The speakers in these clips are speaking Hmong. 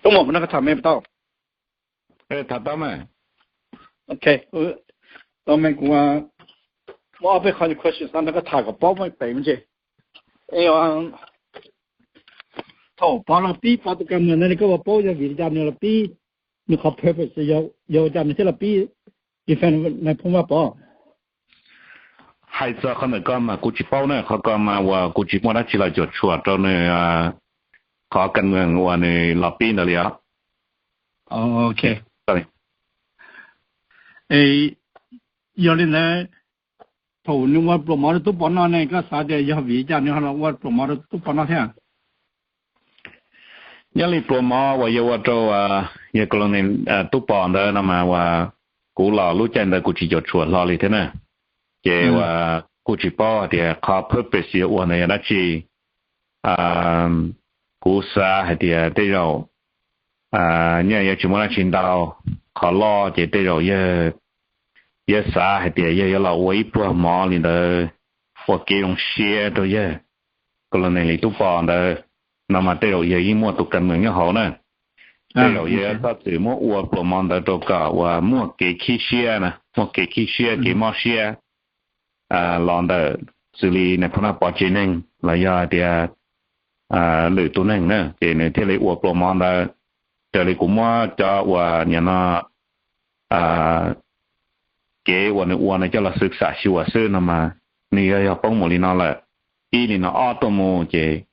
Tub Muas, kuv nrog koj tham me puas tau? Tham tau mas. Ok, tau me, kuv muaj ob peb qho question xav nrog koj tham kom paub meej pem me ntsis. Thaum pov los pib pov tus kas mas ntawd koj puas paub yog vim li cas nws los pib, nws qhov purpose yog ua cas nws thiaj los pib defend nais phoo Vaj Pov? Hais txog qhov ntawm ko mas kuv tsis paub na, qhov ko mas uas kuv tsis muaj dab tsi los cuam tshuam rau nws, qhov kas mas uas nws los pib ntawd li os. Ok. Yog li ntawd, thaum nws ua pluas mov rau tub Pov noj ne, koj xav tias yog vim li cas nws ho los ua pluas mov rau tub Pov noj thiab? Nyob li pluas mov uas yog ua rau yawg Colonel tub Pov ntawd no mas uas kuv los lub caij ntawd kuv tsis cuam tshuam hlo li thiab na. Ces uas kuj tsis paub hais tias qhov purpose yog ua ntawd yog dab tsi. Kuv xav hais tias tej zaum nyaj yuav tsis muaj dab tsi ntau, qhov loj ces tej zaum yawg xav hais tias yawg yuav los ua ib pluag mov li ntawd ua kev zoo siab rau yawg Colonel Lis tub Pov ntawd no mas tej zaum yawg yeej muaj tus kas mas nyob hauv na. Tej zaum yawg txhob txwm muab ua pluas mov ntawd rau kom uas muaj kev khib siab na, muaj kev khib siab kev mob siab los ntawm xws li nais phoo Naj Pov tsev neeg los yog hais tias lwm tus neeg na, ces nws thiaj li ua pluas mov ntawd. Raws li kuv muab cov uas nim no kev uas nws ua no coj los xwm xam xyuas xwb no mas nws yog yog poob mus li no lawm. Ib li no ob tuaj mus ces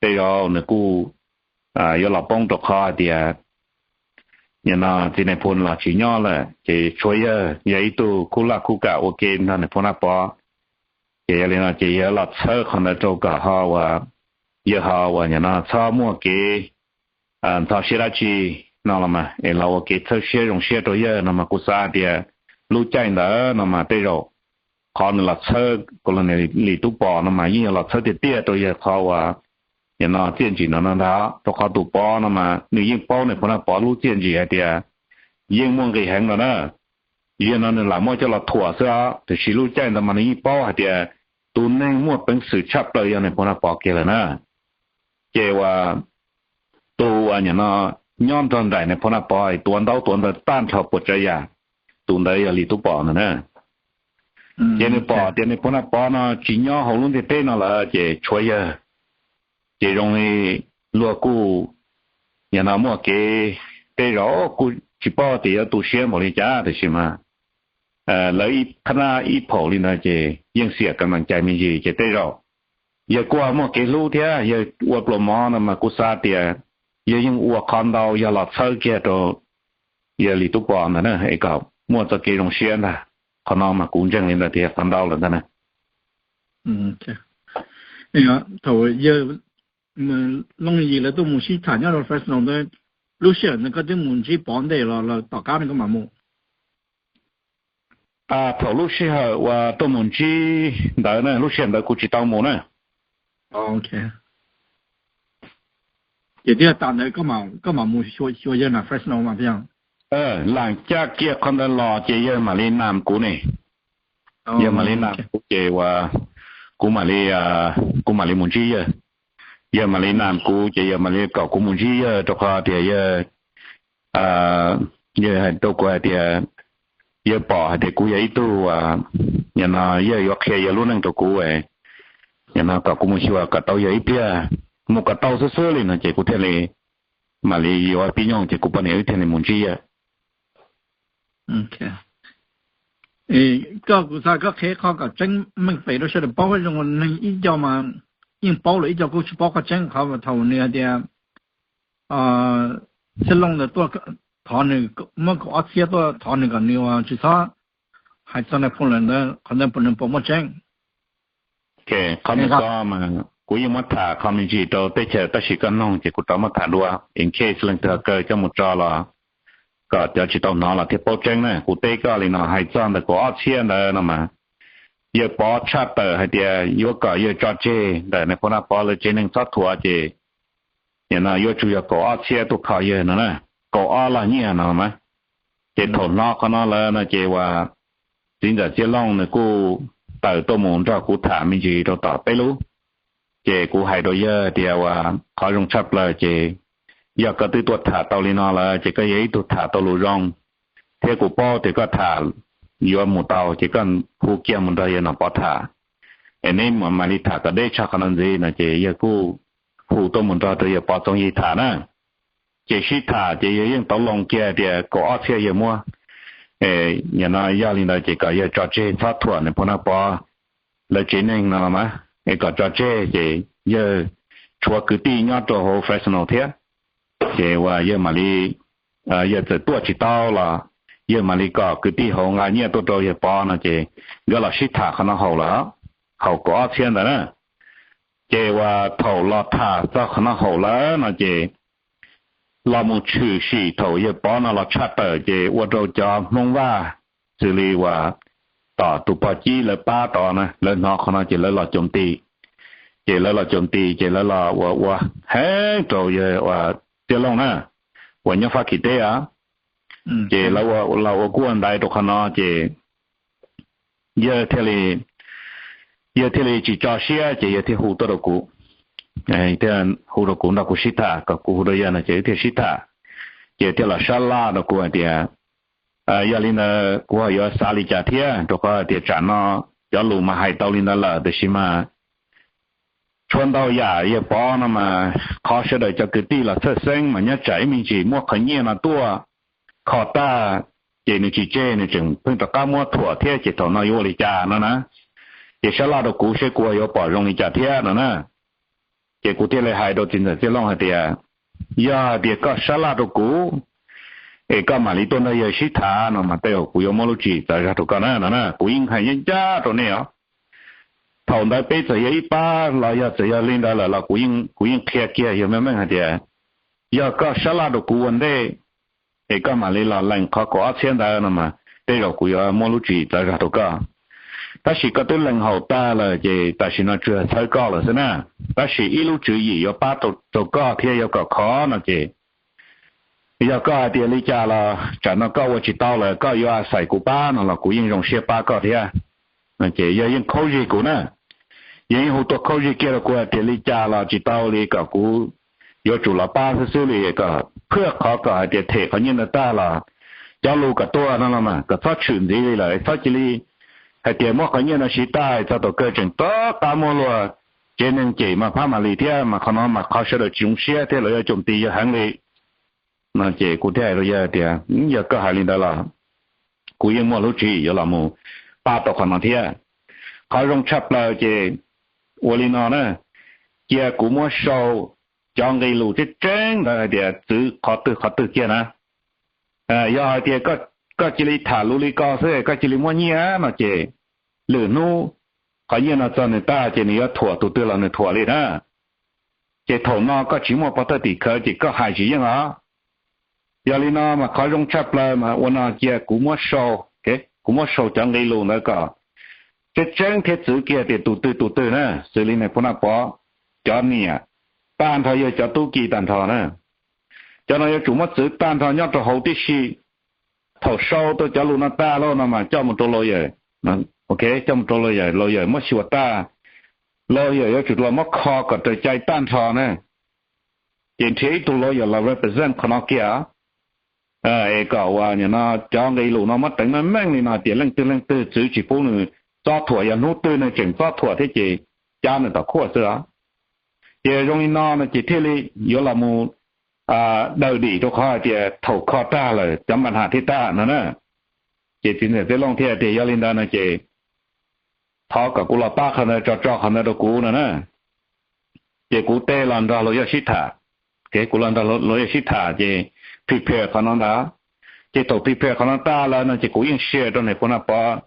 tej zaum nws kuj yuav los poob rau qhov hais tias nim no txiv nais phoo los tsis nyob lawm ces tshuav yawg yog ib tug khub laj khub kam ua ke nrog nais phoo Naj Pov. Ces yog li no ces yawg los txhawb qhov ntawd rau kom ho uas yawg ho uas nim no txhob muaj kev ntxhov siab dab tsi no los mas es los ua kev txhawb siab zoo siab rau yawg no mas kuv xav tias lub caij ntawd no mas tej zaum qhov nws los txhawb Colonel Lis tub Pov no mas yeej yog los txhawb tiag tiag rau yawg qhov uas nim no txiaj ntsig no no ntag, rau qhov tus Pov no mas nws yeej paub nais phoo Naj Pov lub txiaj ntsig hais tias yeej muaj nqis heev no na. Yog no nws lam muab coj los thuam xwb os, tiam sis lub caij ntawd mas nws yeej paub hais tias tus neeg muaj peev xwm tshaj plaws yog nais phoo Naj Pov kiag lawm na. Ces uas tus uas nim no nyob nrog nraim nais phoo Naj Pov tuav ntaub tuav ntawv tag nrho puas tsav yam, tus ntawd yog Lis tub Pov ntawd na. Ces nws pom tias nais phoo Naj Pov no tsis nyob hauv lub ntiaj teb no lawm ces tshuav yawg. Ces zoo li luag kuj nim no muaj kev tej zaum kuj tsis paub tias yuav tu siab npaum li cas tiam sis mas lawv ib qhab ib phaum li ntawd ces yeej xiam kas mas cais me ntsis ces tej zaum yawg kuj muaj kev hlub thiab yawg ua pluas mov no mas kuv xav tias yawg yeej ua qhov ntau yog los txhawb kiag rau yawg Lis tub Pov ntawd na es kom muaj txoj kev zoo siab ntag. Qhov no mas kuv ntseeg li ntawd tias qhov ntau lawm ntag na. Thaum yawg Looj Yim lawv tuaj mus sib tham nyob rau Fresno ntawd, lub sij hawm ntawd koj twb mus ntsib Pov ntej los tom qab no koj mam mus? Thaum lub sij hawm uas tuaj mus ntsib ntawd na, lub sij hawm ntawd kuv tsis tau mus na. Ces twb yog tas ntawd koj mam mus xyuas yawg na Fresno mas thiab. Lam caj kiag qhov ntawd los ces yawg mam li nam kuv ne. Yawg mam li nam kuv ces uas kuv mam li, kuv mam li mus ntsib yawg. Yawg mam li nam kuv ces yawg mam li kom kuv mus ntsib yawg rau qhov tias yawg, yawg hais rau kuv hais tias yawg pom hais tias kuv yog ib tug, nim no yawg yuav qhia yawg lub neej rau kuv, nim no kom kuv mus xyuas kom tau yawg ib pliag, mus kom tau xwb xwb li no ces kuv thiaj li mam li yuav pib nyoog ces kuv poj niam wb thiaj li mus ntsib yawg. Koj kuv xav koj qhia qhov kom tseeb meej pem rau sawv daws paub zoo neeg ib co mas yeej paub lawm ib co kuj tsis paub qhov tseeb qhov thaum nws hais tias Xeeb Looj ntawd tuaj thov nws, muab kaum ob txhiab tuaj thov nws kom nws ua tsis txhob hais txog nais phoo lawm ntawd qhov ntawd puas nws puas muaj tseeb? Qhov ntawd ko mas kuv yeej muab tham qhov me ntsis rau teb chaws tab sis koj noog ces kuv rov muab tham dua in case leej twg ho kaw coj mus tso los kom cov tsis tau hnov los thiaj paub tseeb na. Kuv teb koj li no hais txog ntawm kaum ob txhiab ntawd no mas yawg Pov tshaj tawm hais tias yuav kom yawg tso tseg ntawm nais phoo Naj Pov lawv tsev neeg txhob thuam ces nim no yuav tsum yog kaum ob txhiab tuaj kho yawg no na, kaum ob loj nyiaj no mas. Ces thaum hnov qhov no lawm no ces uas txiv ntxawm Txiaj Looj nws kuj tawm tuaj mus nrog kuv tham me ntsis rau tom peb lub. Ces kuv hais rau yawg tias uas qhov zoo tshaj plaws ces yog koj twb tuaj tham tau li no lawm ces koj yog ib tug tham tau lus zoo, thiab kuv paub tias koj tham yuav mus tau ces koj hu kiag mus nrog yawg Nom Pov tham, es neb mam li tham kom deb tshaj qhov no ntxiv no ces yawg kuj hu tuaj mus nrog rau yawg Pov Txoov Yig tham na. Ces sib tham ces yawg yeej tau loo kiag tias kaum ob txhiab yawg muab, no yog li ntawd ces kom yawg tso tseg txhob thuam nws pog Naj Pov lawv tsev neeg no los mas, es kom tso tseg ces yawg tshuav kwv tij nyob rau hauv Fresno thiab, ces uas yawg mam li, yawg txawm tuaj tsis tau los yawg mam li kom kwv tij hauv nqa nyiaj tuaj rau yawg Pov no ces nkawd los sib tham qhov no haum lawm, haum kaum ob txhiab ntawd na. Ces uas thaum los tham txog qhov no haum lawm no ces los mus tshwm sim thaum yawg Pov no los tshaj tawm ces ua rau cov Hmoob Vaj xws li uas tom tus pog Cib lawv pab tod na, lawv hnov qhov no ces lawv los coom tis. Ces lawv los coom tis ces lawv los ua ua heev rau yawg uas Txiaj Looj na, uas nyob Fab Kis teb os. Ces lawv los ua kuj ua ntaiv rau qhov no ces yawg thiaj li, yawg thiaj li tsis tso siab ces yawg thiaj hu tuaj rau kuv, thiaj hu rau kuv nrog kuv sib tham, kom kuv hu rau yawg no ces wb thiaj sib tham. Ces thiaj los sab laj rau kuv hais tias, yog li ntawd kuv ho yuav xav li cas thiab, rau qhov hais tias tsam no cov lus mas hais tau li ntawd lawm tiam sis mas tshuav ntau yam yawg Pov no mas qhov sawv daws cov kwv tij los txhawj xeeb mas nyob tsam ib me ntsis muab qhov nyiaj no tuaj kho tag ces nws tsis tseg, nws tseem pheej rov qab muab thuam thiab ces thaum no yuav ua li cas no na. Ces sab laj rau kuv seb kuv ho yuav pom zoo li cas thiab no na. Ces kuv thiaj li hais rau txiv ntxawm Txiaj Looj hais tias, yog hais tias koj sab laj rau kuv es koj mam li tuaj nrog yawg sib tham no mas tej zaum kuv yuav muab lub tswv yim txav zog rau koj na no na. Kuv yeej hais ncaj ncaj rau nej os. Thaum ntawd peb txawm yog ib pab los yog txawm yog li ntawd lawm los kuv yeej qhia kiag yawg meej meej hais tias, yog koj sab laj rau kuv ua ntej es koj mam li los lees qhov kaum ob txhiab ntawd no mas tej zaum kuv yuav muab lub tswv yim txav zog rau koj. Tab sis koj twb lees haum tag lawm ces tam sim no tsuas txhawb koj lawm xwb na. Tab sis ib lub tswv yim yuav pab rau koj thiab yuav kom khov no ces yog koj hais tias li cas los tsam no koj ua tsis tau lawm koj yuav a xais kuv pab no los kuv yeej zoo siab pab koj thiab. Ces yawg yeej khaub zig kuv na, yawg yeej hu tuaj khaub zig kiag rau kuv hais tias li cas los tsis tau li, kom kuv yuav tsum los pab xwb xwb li, kom phwaj qhov kom hais tias them qhov nyiaj ntawd tag los cov lus kom tuag no los mas kom txhob tshwm ntxiv li lawm, txhob cia li hais tias muab qhov nyiaj no siv tag txog thaum kawg tseem rov qab muab luag tsev neeg cem mas phab mam li thiab, mas qhov no mas qhov sawv daws tsis zoo siab thiab lawv yuav coom tis yawg heev li. No ces kuv thiaj hais rau yawg tias, yog koj hais li ntawd los kuv yeej muaj lub tswv yim yuav los mus pab tau qhov no thiab. Qhov zoo tshaj plaws ces ua li no na, cia kuv muab sau cov nqe lus tseeb tseeb ntawd hais tias txwv qhov twg qhov twg kiag na. Yog hais tias koj cia li tham lus li ko xwb koj cia li muab nyiaj no ces lwm hnub qhov nyiaj no txog nws tag ces nws yuav thuam tus twg los nws thuam li na. Ces thaum no koj tsis muaj pov thawj tim khawv ces koj hais tsis yeej os. Yog li no mas qhov zoo tshaj plaws mas ua no cia kuv muab sau, kuv muab sau cov nqe lus ntawd kom tseeb tseeb thiab txwv kiag tias tus twg tus twg na, xws li nais phoo Naj Pov cov niam tag nrho yawg cov tub ki tag nrho na. Cov no yuav tsum muab txwv tag nrho nyob rau hauv tib si. Thaum sau tau cov lus no tag lawm no mas coj mus rau lawyer, coj mus rau lawyer, lawyer muab xyuas tag, lawyer yuav tsum los muab kho kom raws cai tag nrho na. Ces nrhiav ib tug lawyer los represent qhov no kiag es kom uas nim no cov nqe lus no muab teev meej meej li no tias leej twg leej twg txwv tsis pub nws txob thuam, yog hnub twg nws tseem txob thuam thiab ces cab nws tom court xwb os. Ces zoo li no no ces thiaj li yuav los mus daws dim rau qhov hais tias thaum kho tag lawm cov npa nham thiaj tag no na. Ces txiv ntxawm Txiaj Looj thiaj tias yog li ntawd no ces thov kom kuv los pab qhov ntawd, tso tso qhov ntawd rau kuv no na. Ces kuv teb los nrog lawyer sib tham, kuv los nrog lawyer sib tham ces prepare qhov no ntag. Ces thaum prepare qhov no tag lawm no ces kuv yeej share rau nais phoo Naj Pov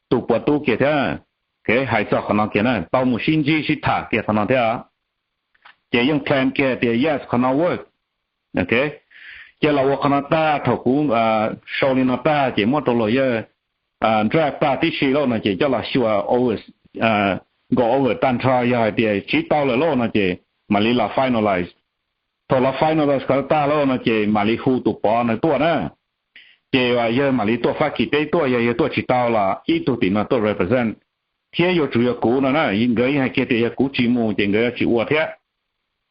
tus puav tub kiag thiab, hais txog qhov no kiag na, tau mus sib ntsib sib tham kiag qhov no thiab. Ces yeej plan kiag tias yes qhov no work. Ces los ua qhov no tag, thaum kuv sau li no tag ces muab rau lawyer draft tag tib si lawm no ces coj los xyuas over, go over tag nrho, yog hais tias siv tau lawm lawm no ces mam li los finalize. Thaum los finalize qhov tag lawm no ces mam li hu tus pov ntawd tuaj na. Ces yawg mam li tuaj Fab Kis teb tuaj, yog yawg tuaj tsis tau los ib tug tim no tuaj represent, thiab yuav tsum yog kuv no na, nkawd yeej hais kiag tias yog kuv tsis mus ces nkawd yuav tsis ua thiab.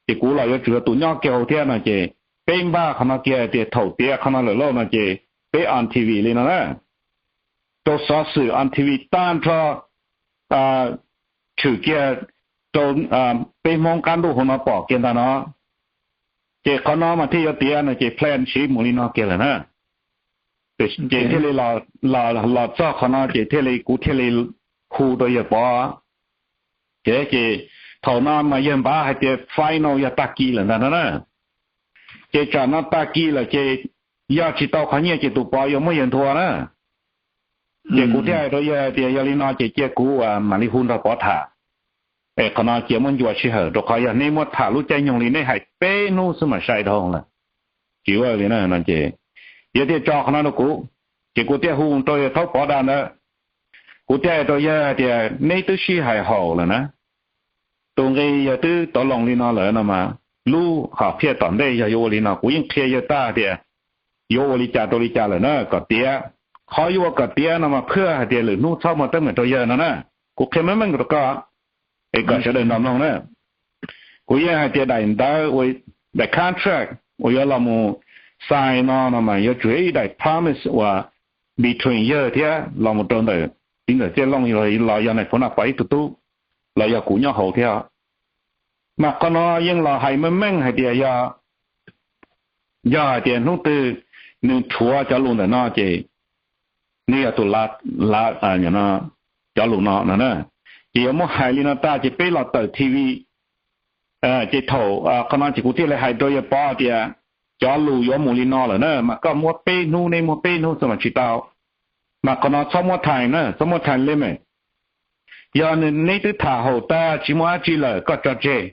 Ces kuv los yuav tsum yog tus nyob kiag hauv thiab no ces peb npaj qhov no kiag tias thaum tiav qhov no lawm lauj no ces peb on T V li no na, rau xov xwm on T V tag nrho, tshwm kiag rau peb Hmoob qab ntuj hauv no pom kiag ntag no. Ces qhov no mas thiaj yuav tiav no ces plan siv mus li no kiag lawm na. Ces thiaj li los txog qhov no ces thiaj li kuv thiaj li hu rau yawg Pov. Ces, ces thaum no mas yawg npaj hais tias final yog tag kis lawm ntag no na. Ces tsam no tag kis lawm ces yog tsis tau qhov nyiaj ces tus Pov yuav muab yawg nthua na. Ces kuv thiaj hais rau yawg tias yog li no ces cia kuv mam li hu nrog Pov tham, es qhov no cia muab ncua sij hawm rau qhov yog neb muab tham lub caij nyoog li neb hais peb hnub xwb mas sai dhau lawm, tsis ua li na no ces yawg thiaj tso qhov no rau kuv. Ces kuv thiaj hu rau yawg Thaub Pov Dam ntawd, kuv thiaj hais rau yawg hais tias neb twb sib hais haum lawm na, tus nqi yawg twb tau loos li no lawm no mas lub hom phiaj tom ntej yog yuav ua li no kuv yeej qhia yawg tag tias yuav ua li cas rau li cas lawm na kom tiav. Qhov yuav ua kom tiav no mas phwj hais tias lwm hnub txhob muaj teeb meem rau yawg no na. Kuv qhia meej meej rau koj es kom sawv daws nrog mloog na. Kuv yeej hais tias daim ntawv, daim contract uas yuav los mus sign no no mas yuav tsum yog ib daim promise uas between yawg thiab los mus rau ntawm txiv ntxawm Txiaj Looj los yog nais phoo Naj Pov ib tug tub los yog kuv nyob hauv thiab. Mas qhov no yeej los hais meej meej hais tias yog, yog hais tias hnub twg nws rhuav cov lus ntawm no ces nws yog tus lav cov lus no no na. Ces yuav muab hais li no tag ces peb los tawm T V. Ces thaum qhov no ces kuv thiaj li hais rau yawg Pov tias cov lus yuav mus li no lawm na mas koj muab peb hnub, neb muab peb hnub xwb mas tsis tau. Mas qhov no txhob muab time na, txhob muab time limit. Yog neb twb tham haum tag tsis muaj dab tsi lawm koj tso tseg,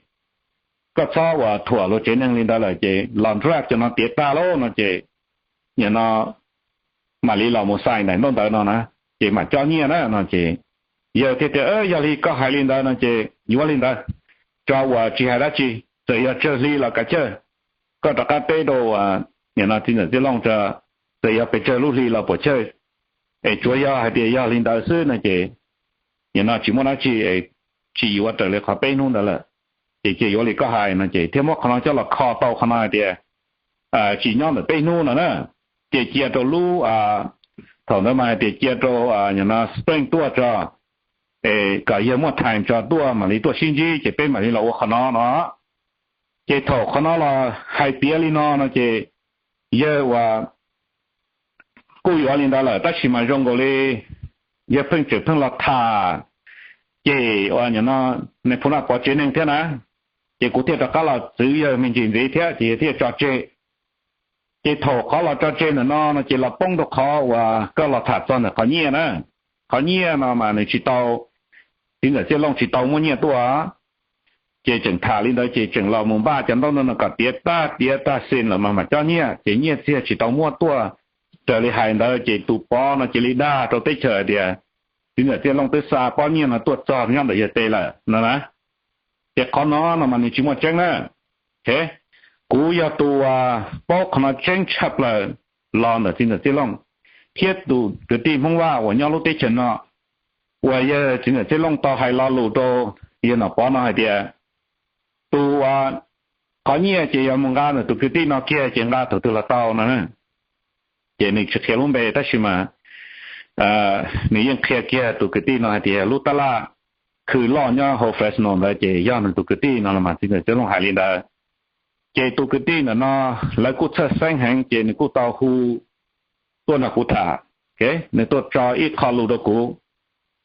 koj txhob uas thuam luag tsev neeg li ntawd lawm ces los draft cov no tiav tag lauj no ces nim no mam li los mus sign daim ntaub ntawv no na, ces mam cob nyiaj na no ces yawg thiaj tias yog li koj hais li ntawd no ces yuav li ntawd, tso uas tsis hais dab tsi, txawm yog tsawg hli los kav chawj, koj rov qab teb rau nim no txiv ntxawm Txiaj Looj tso, txawm yog pes tsawg lub hli los puas chawj, es tsuav yog hais tias yog li ntawd xwb no ces nim no tsis muaj dab tsi, tsis yuav raws li qhov peb hnub ntawd lawm, ces cia yuav li koj hais no ces thiaj muab qhov no coj los kho tau qhov no hais tias tsis nyob ntawm peb hnub no na, ces cia rau lub, thaum ntawd mas hais tias cia rau nim no spring tuaj tso, es kom yawg muaj time tso tuaj mam li tuaj sib ntsib ces peb mam li los ua qhov no no. Ces thaum qhov no los hais tiav li no no ces yawg uas kuj yuav li ntawd lawm tab sis mas zoo nkaus li yawg pheej tseem pheej los tham cem uas nim no nais phoo Naj Pov tsev neeg thiab na, ces kuv thiaj rov qab los txwv yawg me ntsis ntxiv thiab ces yawg thiaj tso tseg. Ces thaum qhov los tso tseg ntawm no no ces los poob rau qhov uas koj los tham txog ntawm qhov nyiaj na. Qhov nyiaj no mas nws tsis tau, txiv ntxawm Txiaj Looj tsis tau muab nyiaj tuaj, ces tseem tham li ntawd ces tseem los mus npaj cov ntaub ntawv no kom tiav tag tiav tag xis lawm mas mam cob nyiaj, ces nyiaj txiag tsis tau muab tuaj raws li hais ntawd ces tus Pov no cia li dag rau teb chaws tias txiv ntxawm Txiaj Looj twb xa pob nyiaj no tuaj txog nyob ntawm yawg tes lawm no na. Ces qhov no no mas nws tsis muaj tseeb na. Kuv yog tus paub qhov no tseeb tshaj plaws los ntawm txiv ntxawm Txiaj Looj thiab tus kwv tij Hmoob Vaj uas nyob lub teb chaws no, uas yawg txiv ntxawm Txiaj Looj tau hais lo lus rau yawg Nom Pov no hais tias tus, qhov nyiaj ces yog mus nqa ntawm tus kwv tij no kiag ces nqa thaum twg los tau no. Ces nws tsis qhia lub npe tab sis mas nws yeej qhia kiag tus kwv tij no hais tias lub tab laj khw loj nyob hauv Fresno ntawd ces yog nws tus kwv tij no los mas txiv ntxawm Txiaj Looj hais li ntawd. Ces tus kwv tij ntawm no lawv kuj txhawj xeeb heev ces nws kuj tau hu tuaj nrog kuv tham. Nws tuaj tso ib qho lus rau kuv,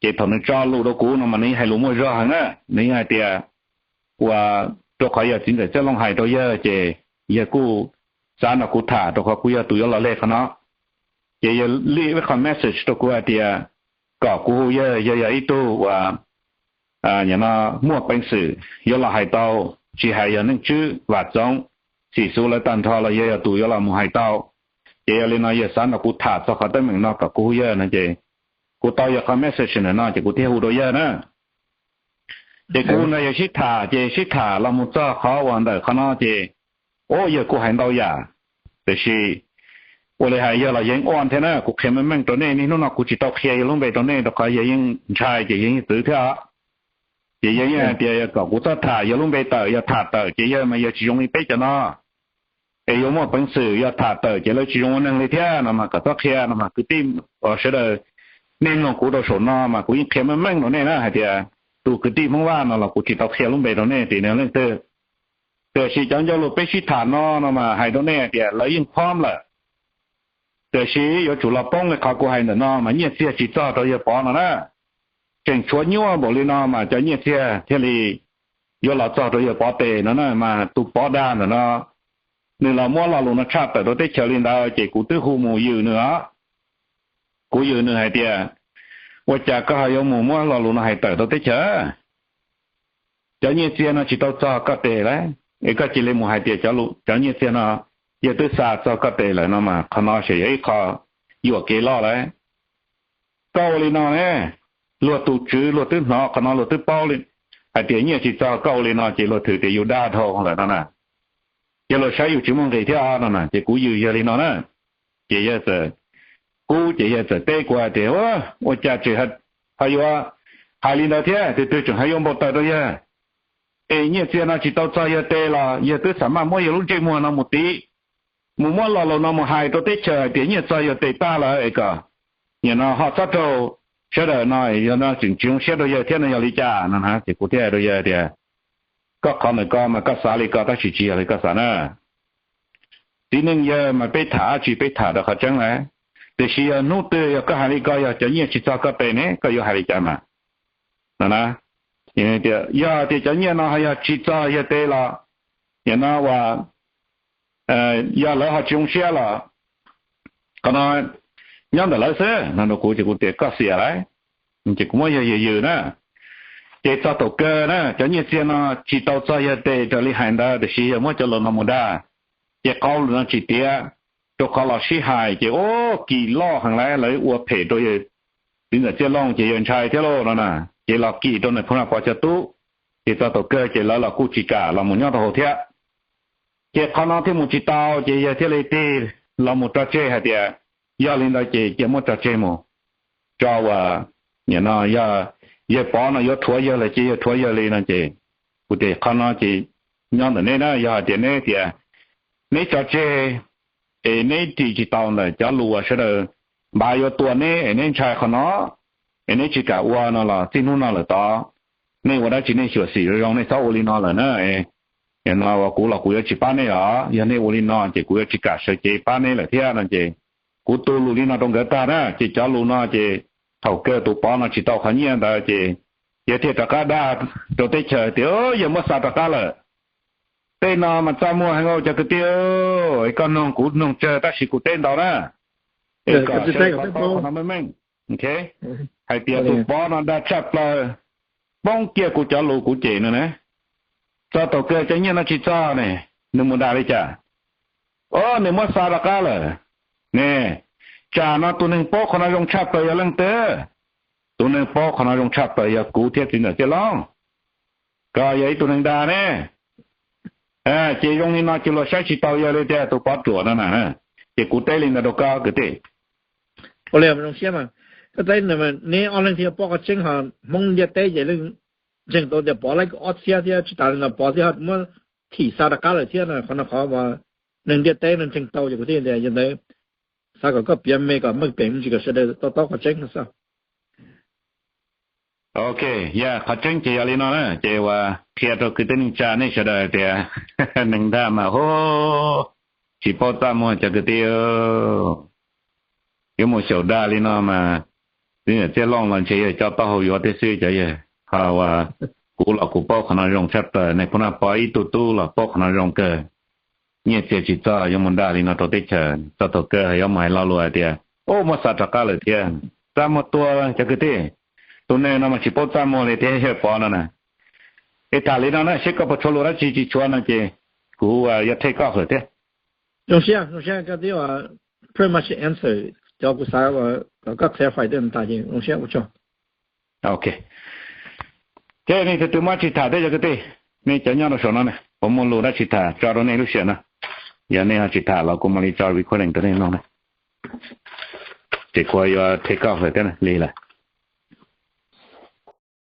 ces thaum nws tso lus rau kuv no mas nws yeej hais lus muaj zog heev na. Nws yeej hais tias uas rau qhov yog txiv ntxawm Txiaj Looj hais rau yawg ces yawg kuj xav nrog kuv tham rau qhov kuv yog tus yuav los leg qhov no. Ces yawg leave ib qho message rau kuv hais tias kom kuv hu yawg, yawg yog ib tug uas nim no muaj peev xwm yuav los hais tau, tsis hais yog Neej Tswb, Vam Txoov, Xim Xuv lawv tag nrho los yawg yog tus yuav los mus hais tau. Ces yog li no yawg xav nrog kuv tham txog qhov teeb meem no kom kuv hu yawg no ces kuv tau yawg qhov message ntawm no ces kuv thiaj hu rau yawg na. Ces kuv nrog yawg sib tham ces sib tham los mus txog qhov uas ntawm qhov no ces, o, yawg kuj hais ntau yam, tiam sis ua li hais yawg los yeej ua thiab na, kuv qhia meej meej rau nej, niaj hnub no kuv tsis tau qhia yawg lub npe rau nej rau qhov yawg yeej ntshai ces yawg yeej txwv thiab. Ces yawg yeej hais tias kom kuv txhob tham yawg lub npe tawm, yog tham tawm ces yawg mas yawg tsis zoo li peb cov no. es yuav muaj peev xwm yog tham tawm ces lawv tsis zoo ua neeg li thiab no mas kom txhob qhia no mas kwv tij sawv daws, nej mloog kuv rau saum no mas kuv yeej qhia meej meej rau nej na hais tias tus kwv tij Hmoob Vaj no los kuv tsis tau qhia lub npe rau nej tias nws leej twg. Tiam sis cov ncauj lus peb sib tham no no mas hais rau nej hais tias lawv yeej phom lawm. Tiam sis yuav tsum los poob li qhov kuv hais ntawm no mas nyiaj txiag tsis txog rau yawg Pov no na. Tseem tshuav nyuaj npaum li no mas cov nyiaj txiag thiaj li yuav los txog rau yawg Pov tes no na mas tus Pov dag ntawm no, nws los muab lo lus no tshaj tawm rau teb chaws li ntawd ces kuv twb hu mus yws nws os. Kuv yws nws hais tias, ua cas koj ho yuav mus muab lo lus no hais tawm rau teb chaws? Cov nyiaj txiag no tsis tau txog koj tes lawm es koj cia li mus hais tias cov nyiaj txiag no yawg twb xa txog koj tes lawm no mas qhov no ces yog ib qho yuam kev loj lawm. Koj ua li no ne, luag tus tswv luag twb hnov qhov no luag twb paub li hais tias nyiaj tsis txog, koj ua li no ces luag thwm tias yus dag dhau lawm no na. Ces luag saib yus tsis muaj nqis thiab no na ces kuv yws yawg li no na. Ces yawg txawm, kuv ces yawg txawm teb kuv hais tias, ua cas tseem ho yuav hais li ntawd thiab, tus twg tseem ho yuav npau taws rau yawg? Es nyiaj txiag no tsis tau txog yawg tes los yawg twb xam maj muab yawg lub ntsej muag no mus tiv, mus muab lo lus no mus hais rau teb chaws hais tias nyiaj txog yawg tes tag lawm es kom nim no ho txhob raug sawv daws no, yog no tseem tsis zoo siab rau yawg thiab no yog li cas no na. Ces kuv thiaj hais rau yawg tias, koj qhov ntawm ko mas koj xav li ko tab sis tsis yog li koj xav na. Txiv neej yawg mas peb tham dab tsi peb tham rau qhov tseeb lawm, tiam sis yog hnub twg yog koj hais li ko yog cov nyiaj tsis txog koj tes ne koj yuav hais li cas mas no na. Tias yog tias cov nyiaj no ho yog tsis txog yawg tes los nim no uas yog lawv ho tsis zoo siab los qhov no nyob ntawm lawv xwb no rau kuv ces kuv tias koj xiam lawm. Ces kuv muab yawg yws yws na. Ces txog thaum kawg na cov nyiaj txiag no tsis tau txog yawg tes raws li hais ntawd tiam sis yawg muab cov lus no mus dag. Ces qhov lus no tsis tiav, rau qhov los sib hais ces ua kis loj heev lawm, lawv ua phem rau yawg txiv ntxawm Txiaj Looj ces yawg ntshai thiab lauj no na. Ces los kis rau nws pheej Naj Pov cov tub, ces txog thaum kawg ces lawv los kuj tsis kam los mus nyob rau hauv thiab. Ces qhov no thiaj mus tsis tau ces yawg thiaj li tig los mus tso tseg hais tias yog li ntawd ces cia muab tso tseg mus tso uas nim no yog yawg Pov no yuav rhuav yawg los cia yawg rhuav yawg li no ces kuv tias qhov no ces nyob ntawm neb na, yog hais tias neb tias neb tso tseg es neb ris tsis tau ntawm cov lus uas sawv daws npav yuav tua neb es neb ntshai qhov no es neb tsis kam ua no los txij hnub no lawm tod nej ua dab tsi nej xyuam xim zoo zoo, nej txhob ua li no lawm na. Nim no uas kuv los kuv yuav tsis pab nej os, yog nej ua li no ces kuv yuav tsis kam sawv cev pab neb lawm thiab no ces kuv tu lus li no rau nkawd tag na ces cov lus no ces thaum kawg tus Pov no tsis tau qhov nyiaj ntawd ces yawg thiaj rov qab dag rau teb chaws tias yawg muab xa rov qab lawm. Tej no mas txaj muag heev cov kwv tij, koj noog kuv noog tsawg tab sis kuv teb ntau na. Es kom sawv daws paub qhov no meej meej, hais tias tus Pov no dag tshaj plaws, poob kiag kuv cov lus kuv cem no na. Txog thaum kawg cov nyiaj no tsis txog ne, nws mus dag li cas? O, nws muab xa rov qab lawm ne. Tsam no tus neeg paub qhov no zoo tshaj plaws yog leej twg? Tus neeg paub qhov no zoo tshaj plaws yog kuv thiab txiv ntxawm Txiaj Looj, koj yog ib tug neeg dag ne. Ces zoo li no ces luag saib tsis taus yawg li tiag tus Pov Ruam no na. Ces kuv teb li ntawd rau koj kwv tij. Ua li zoo siab mas, koj teb neb ob leeg thiaj paub qhov tseeb ho Hmoob ntiaj teb ces leej ntseeg tau tias Pov laib kaum ob txhiab thiab tsis tas li no Pov thiaj ho muab thim xa rov qab lawm thiab no. Qhov no qhov uas neeg ntiaj teb no ntseeg tau ces kuv thiaj tias yog ntawd xav kom koj piav me kom meej pem me ntsis kom sawv daws tau taub qhov tseeb no xwb. Ok, yog qhov tseeb ces yog li no na ces uas qhia rau kwv tij neej tsa nej sawv daws tias neeg dag mas hu, tsis paub txaj muag cov kwv tij. Yuav mus xyaum dag li no mas txiv ntxawm Txiaj Looj los ntshe yawg coj taub hau yuav thiab xwb cov yawg. Ho uas kuv los kuv paub qhov no zoo tshaj plaws, nej pheej Naj Pov ib tug tub los paub qhov no zoo kawg. Nyiaj txiag tsis txog yuav mus dag li no rau teb chaws, txog thaum kawg yuav mus hais lo lus hais tias, o, muab xa rov qab lawm thiab. Txaj muag tuag cov kwv tij. Tus neeg no mas tsis paub txaj muag li thiab yawg Pov no na. Es tham li no na, seb koj puas tshuav lus dab tsi, tsis tshuav no ces kuv yuav thej koj hawm thiab. Zoo siab, zoo siab koj twb pretty much answer cov kuv xav kom koj clarify tej no tas ces zoo siab ua tsaug. Ok, ces nej tus twg muab tsis tham thiab cov kwv tij, nej cov nyob rau saum no ne, puas muaj lus dab tsi tham tso rau nej lub sij hawm no. Yog nej ho tsis tham los kuv mam li tso recording rau nej mloog na. Ces kuv yuav thej koj hawm thiab li lawm.